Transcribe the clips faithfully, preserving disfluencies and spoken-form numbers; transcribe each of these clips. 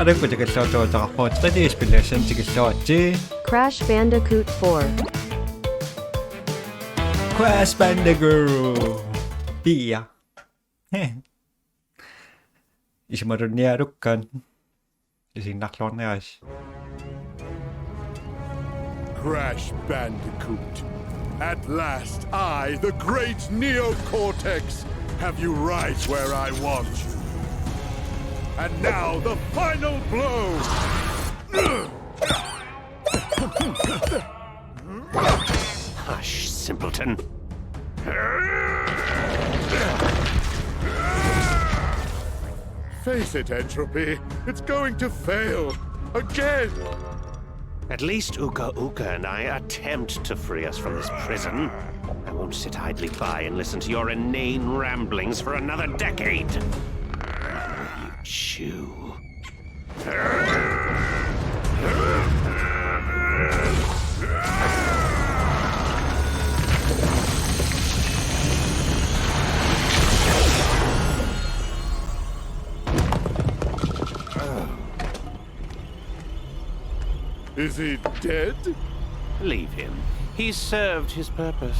Aluukkut tikilluaritsi, takoqqaarput, tredje spillersen tikilluaritsi. Crash Bandicoot four. Crash Bandicoot fire. He. Isumalunniarukkaan. Isiinnarluarniarisi. Crash Bandicoot. At last, I, the great Neo Cortex, have you right where I want you. And now, the final blow! Hush, simpleton. Face it, Entropy. It's going to fail. Again. At least Uka Uka and I attempt to free us from this prison. I won't sit idly by and listen to your inane ramblings for another decade. You chew. Is he dead? Leave him. He's served his purpose.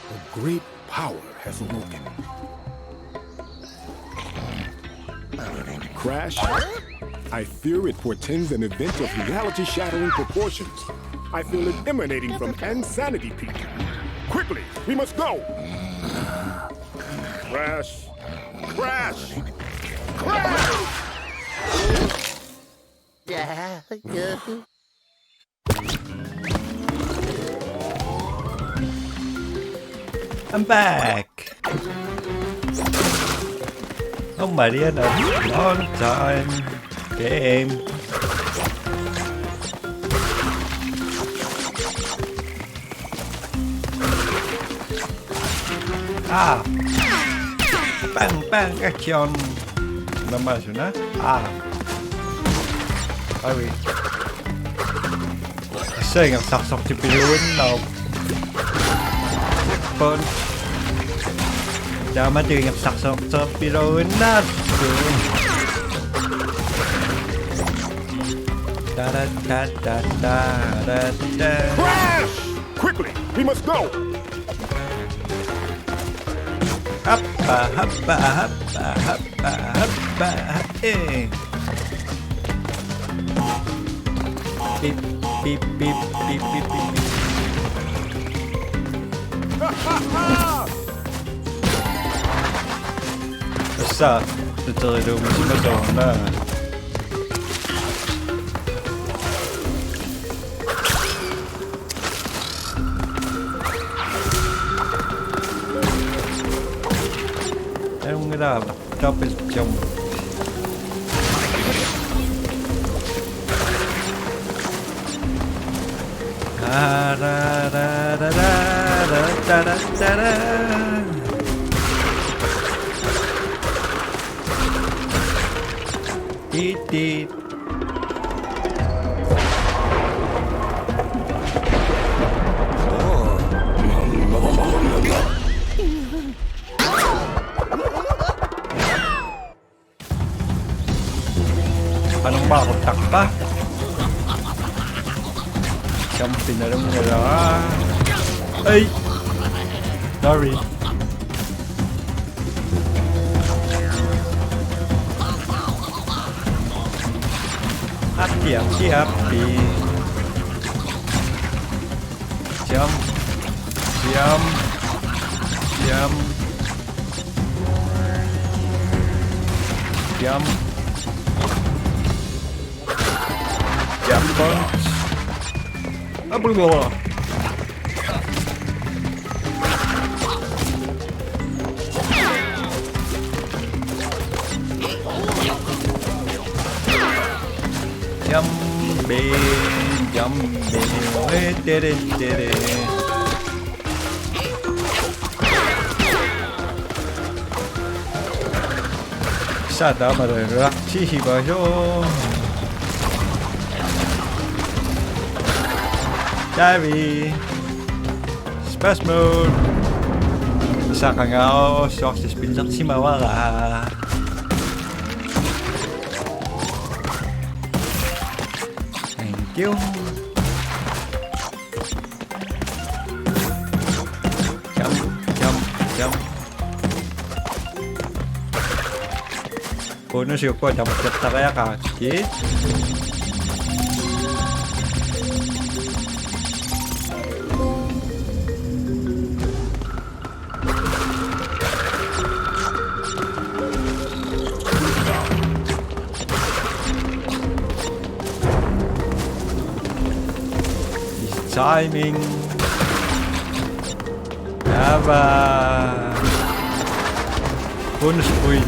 A great power has awoken. Crash? I fear it portends an event of reality-shattering proportions. I feel it emanating from Insanity Peak. Quickly, we must go! Crash! Crash! Crash! I'm back. Oh, Mariana, long time game. Ah. Bang, bang, action. Namasuna. Ah. Avi. Sing, saksak ti piluin now. Pon. Dama ti saksak ti piluin na. Da da da da da da da. Crash! Quickly, we must go! Happa, happa, happa, happa, happa, eh. Beep, beep, beep. Tassa, tuteriluumisimasoq una. Aunngilaq, double jump. Tiit, tiit. Qanormaaruttarpa? Jumpinalunngilaa. Ei. Sorry. Appi, appi, appi. Jump. Jump. Jump. Jump. Jump punch. Abulala. Jumping, jumping, eh, tere, tere. Sa tamararaq sisivasoq. Tavi. Spørgsmål. Saqangaa suarsi spillersimavara. Thank you. Jump, jump, jump. Bonusi ukua tamakkertariaqarakkit. It's timing. Ava. Bonus point.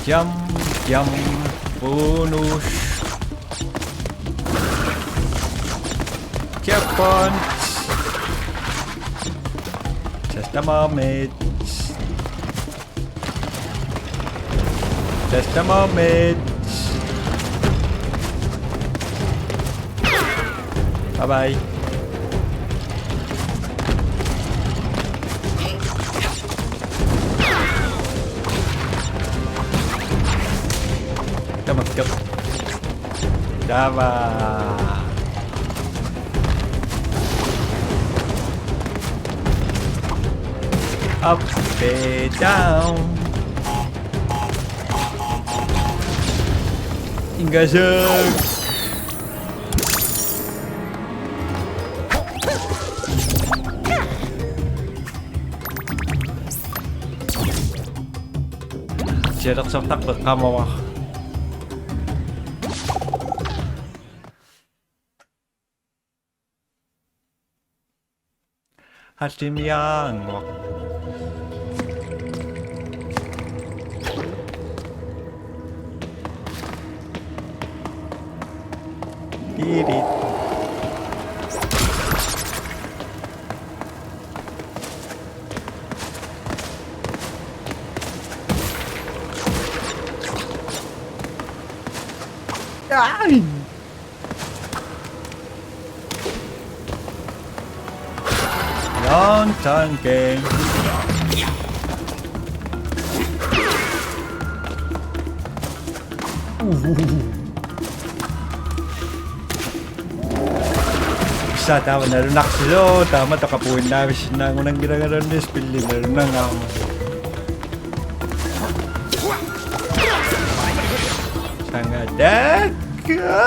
Jump, jump, bonus. Checkpoint. Just a moment. Just a moment. Bye bye. Tamakkeq. Taava. Up and down. Ingasuk. Sialersortarpoq eqqaamavara. Hasimiaannguaq. Tiirit. Ai! Long time game. Uhuhu. Kisianni taava nalunarsivoq, taama taqapuinnaavisinnaagunanngilangaluunniit spilli nalunangaarmat. Sangatakka.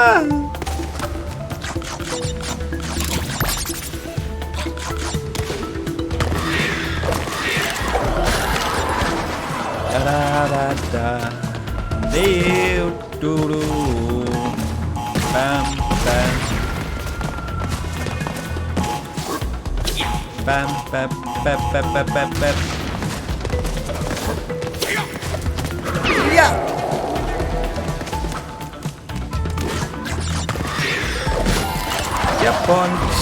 Tararata. Liu turu. Pam, pam. Pam, pam, pam, pam. Ja. Ja, Punch.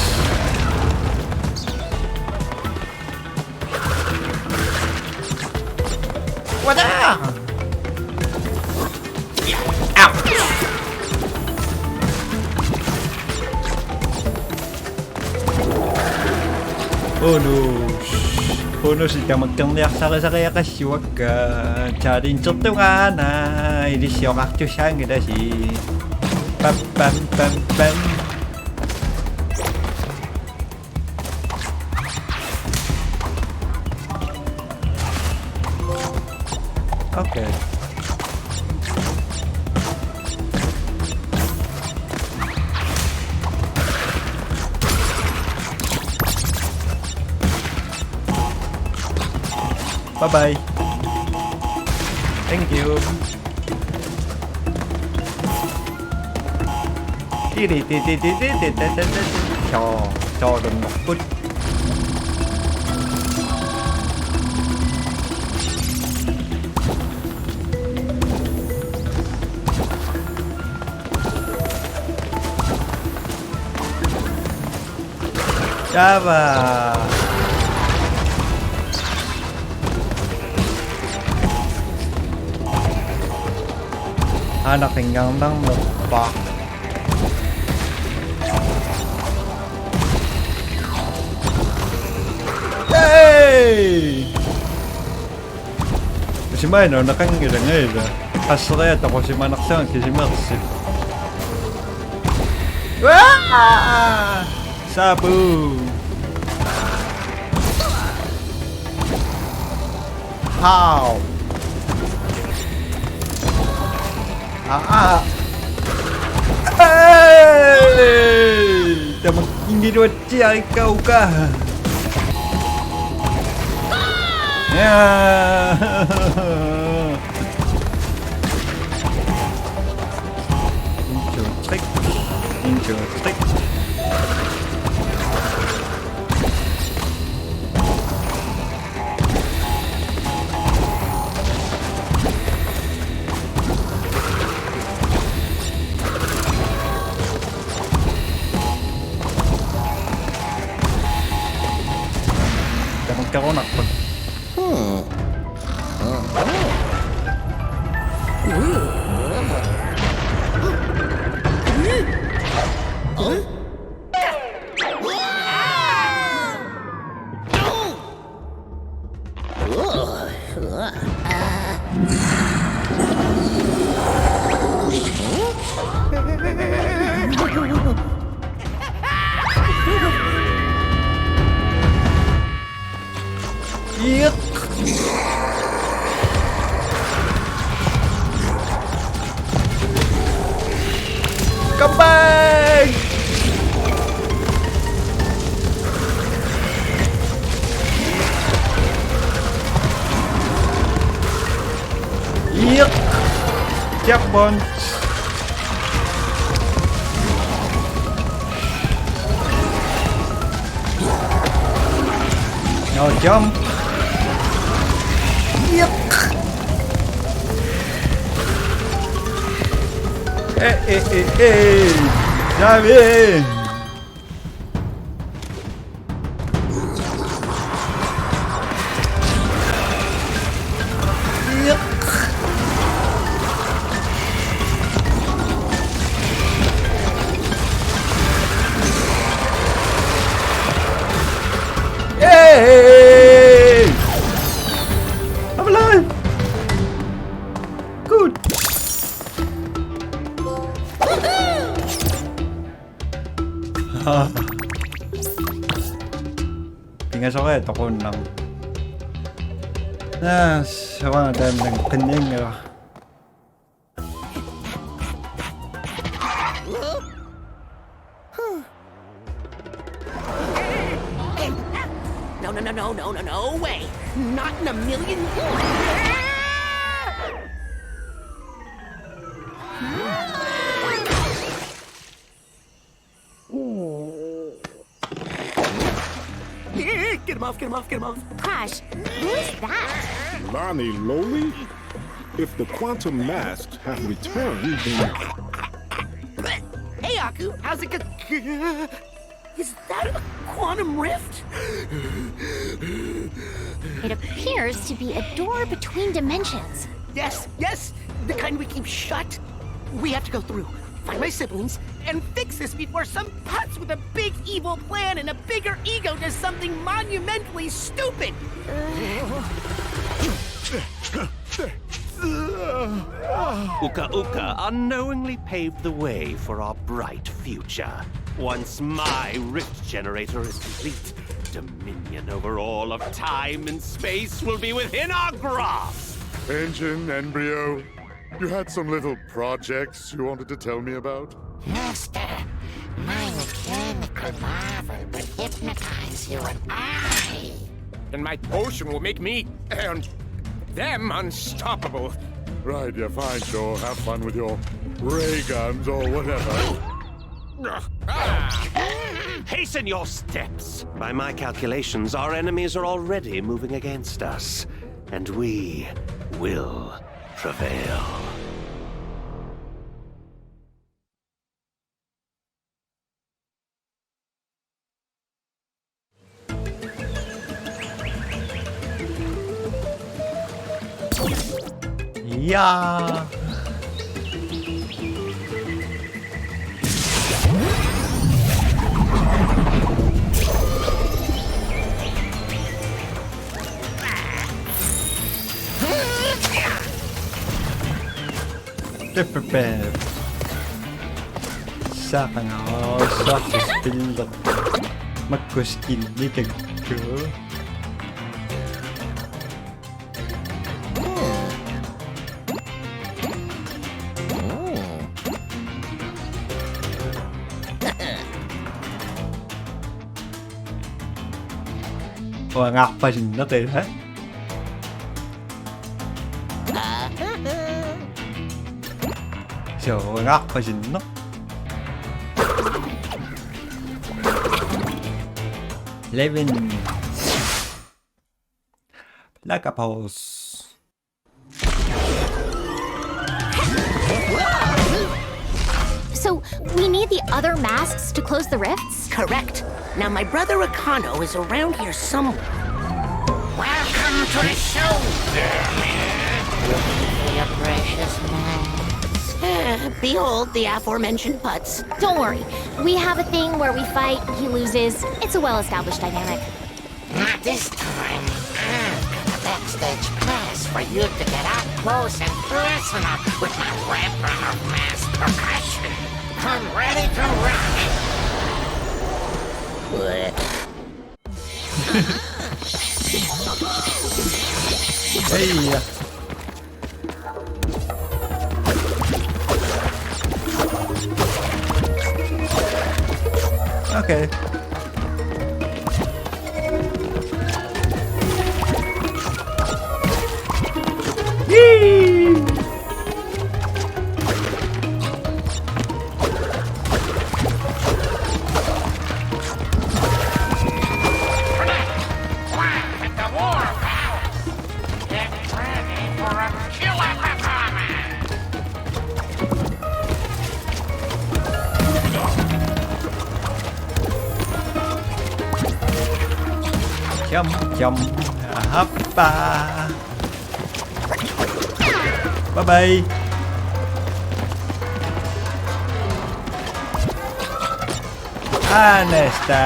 What the? Ouch. Bonus. Bonus tamakkerniarsarisariaqassuakka. Challengertungaana ilissi oqartussaanngilasi. Pam, pam, pam, pam. Okay. Bye bye. Thank you. Tiri, ti, ti, ti, ti, ti, ti, ti, ti, ti. Soo, soorunnerput. Java. Aana qinngarnarnerpa. Hey! Kisimaana una qanngilanga ila. Qasseriata qusimanarlanga kisimersi. Uaa! Sapu. How? Ah, ah. Hey! Tamakkinngiluatsiarikka uka. Yeah. Into a trick. Into a trick. Tamakkarunarput. Hmm. Iq. Come back! Iq. Checkpoint. No jump. Iq. Eh, eh, eh, eh. Jump in. Hey! I'm alive! Good! Pingasoriarlugu uannut. Aa, savaana taanna qinninnga. No, no, no, no, no, no, no way. Not in a million years. Get him off, get him off, get him off. Gosh, who's that? Lani Loli? If the quantum masks have returned, then Hey, Aku, how's it go? Is that a quantum rift? It appears to be a door between dimensions. Yes, yes, the kind we keep shut. We have to go through, find my siblings, and fix this before some putz with a big evil plan and a bigger ego does something monumentally stupid. Uka Uka unknowingly paved the way for our bright future. Once my rift generator is complete, dominion over all of time and space will be within our grasp. Engine, Embryo, you had some little projects you wanted to tell me about? Master, my mechanical marvel will hypnotize you and I. And my potion will make me and them unstoppable. Right, yeah, fine, sure. Have fun with your ray guns or whatever. Hasten your steps. By my calculations, our enemies are already moving against us, and we will prevail. Ja. Teppepe. Saaqangaarsuarlu spillerput. Makku skillikakku. Uangaarpasinneq, ha? Suu, uangaarpasinneq. Eleven. Like a pulse. So, we need the other masks to close the rifts? Correct. Now, my brother Akano is around here somewhere. Welcome to the show, Vermin. Your precious mask. Eh, behold the aforementioned putz. Don't worry. We have a thing where we fight, he loses. It's a well-established dynamic. Not this time. I've got a backstage pass for you to get up close and personal with my weapon of mass percussion. Come ready to rock. Hey. Okay. Yee! Get ready for a killer performance! Jump, jump, hoppa. Bye bye. Anesta.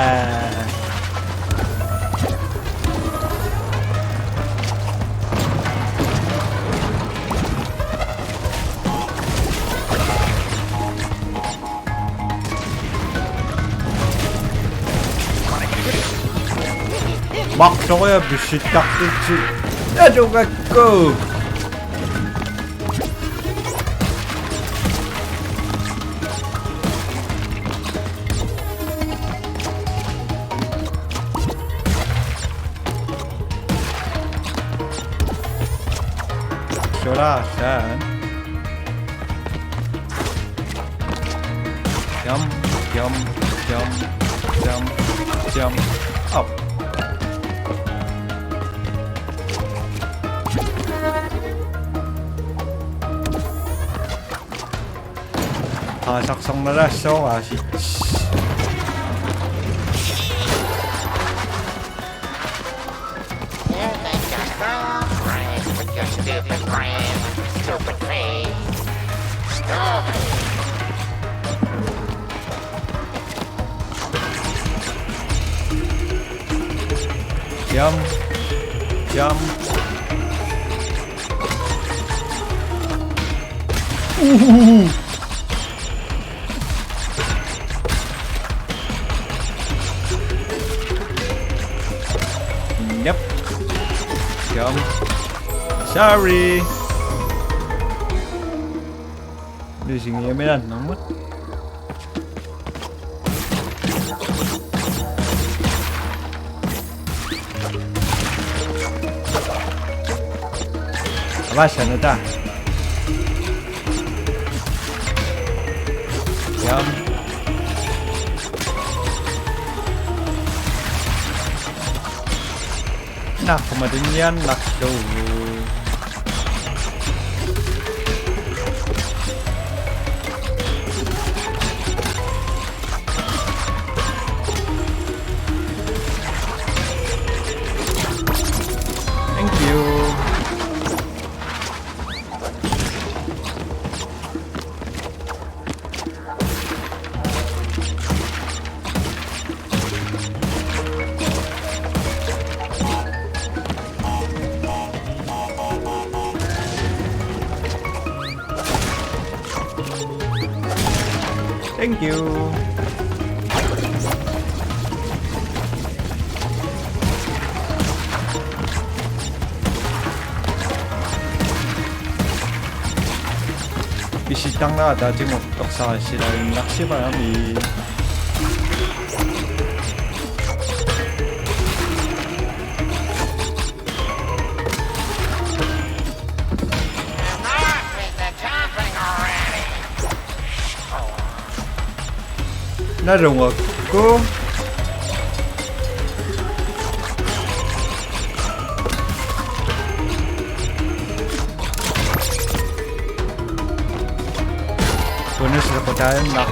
Maqsoria pissittartitsi. Atugakku. Sura san. Jump, jump, jump, jump, jump. Oh. Paasarsornalaassaaq aasiit. Stupid brain, stupid brain, stupid brain. Stupid. Jump. Jump. Uhuhu. Yep. Jump. Sorry. Losing ya, man. Avaasa, no ta. Jam. Naqqumatinniannarlugu. Thank you. Thank you. Pisittarnera ataatsimoortoq saassilaaginnarsimagami. Nalugakku. Bonus lequtaaginnaq.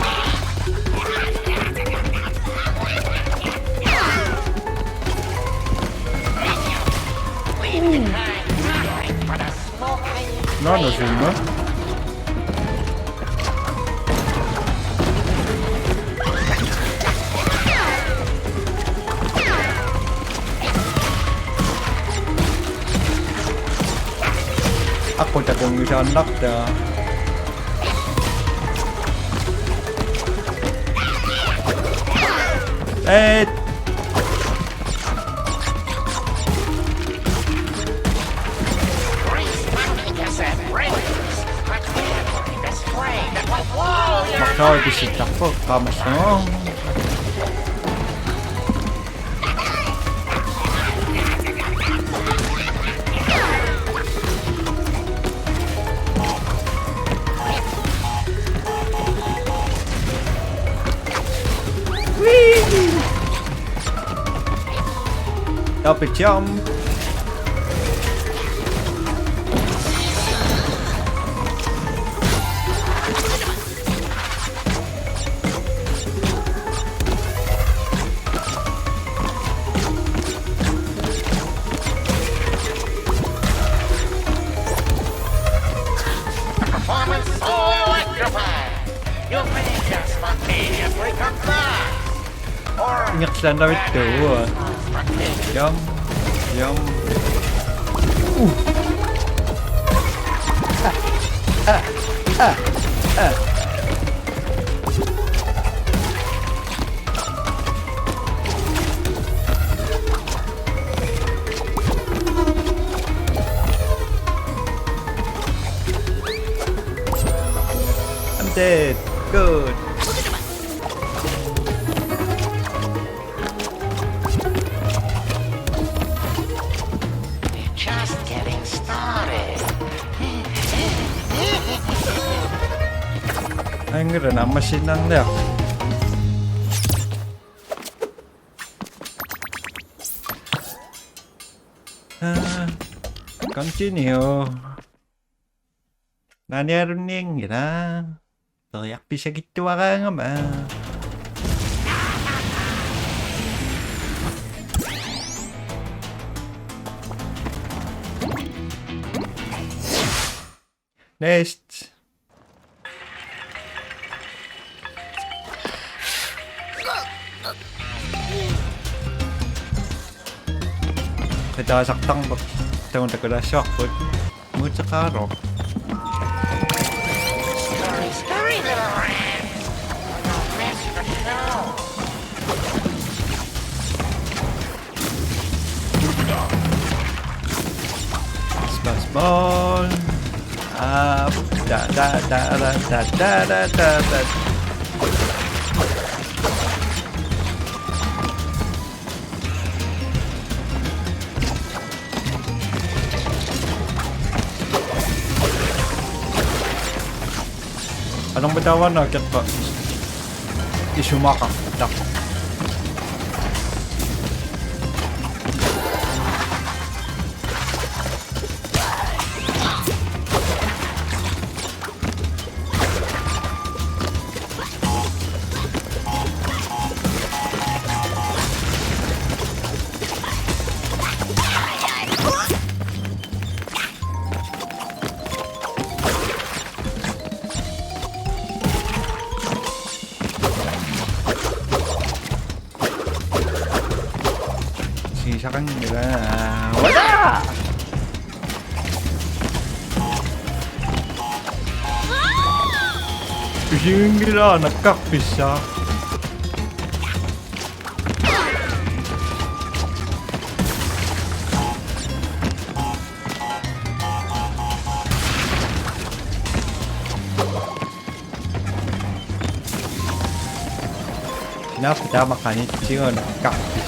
Naana siunna. Aqqut takunngisaannartaa. Eet. Makkaavik pissittarpoq qaamarsuaq. Whee! Double jump. Performance so electrifying. You may just spontaneously come back. Or ingerlaannavittugut. Jump, jump. Uh. Ah, ah, ah, ah. I'm dead. Good. We're just getting started. Angry na machine lang there. Ah, continue. Naaniarunnianngilaq. Periarfissaqartuaraangama. Next. Qitaasartarmat taanna takulaassavarput. Muteqaaruk. Scurry, scurry, little rat. You'll miss the show. Smash ball. Up. Da, da, da. Anormitaavana keppa isumaqartaq. Angela. What up? Isinngilaq nakkarpissaaq. Naappi taama qanitsigu nakkarpis.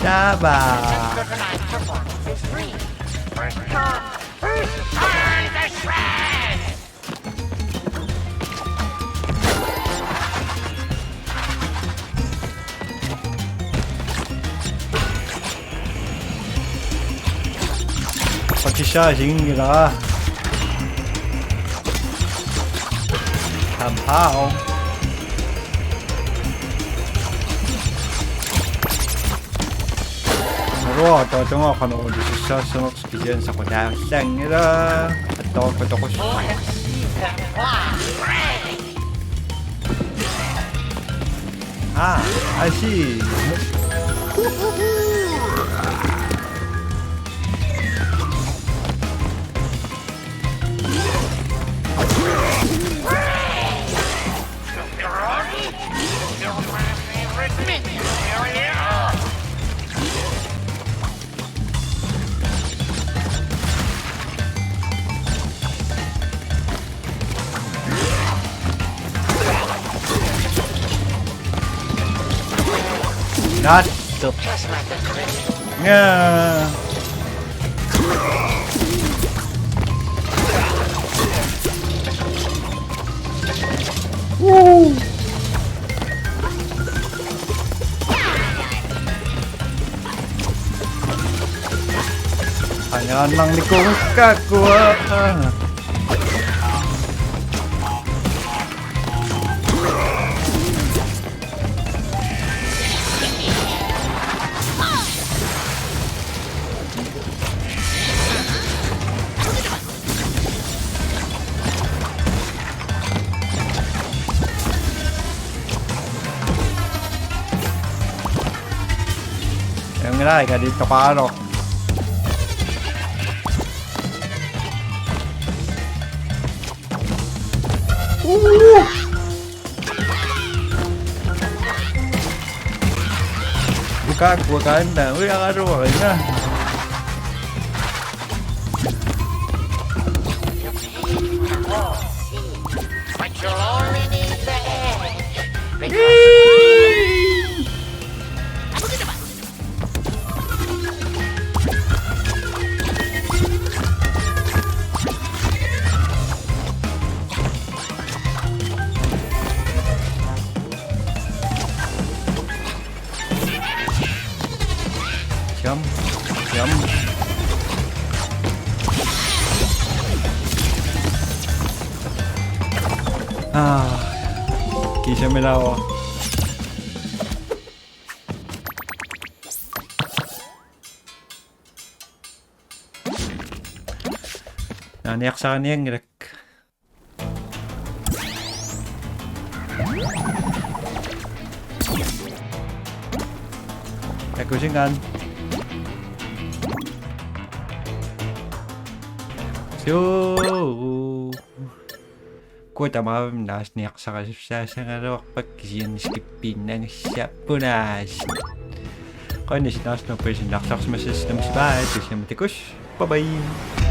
Taava. Pakkissaa isinngilaq. Kampau. Ruo, to tungo kono ulisussaassanersoq kisianni soqutaassanngilaq. Attoorpatoqus. Ah, I see. Not the. Yeah. Woo. Ayan lang ni Kung Kakua. Ang ina, ikadito ka, ano? Buka, buka na. Uy, ang ano, ano na. But you'll only need the edge. Because Jump, jump. Ah, kiisamilaavoq. Naaniarsarinianngilaq. Takusingaan. Suu. Kuatamaavim naasniarsarisussaassagaluarpakka kisianni skippiinnanngissappunaas. Qanisi naasnerpisinnartarsimassassinnamsi bye, tusiamma takuss. Bye bye.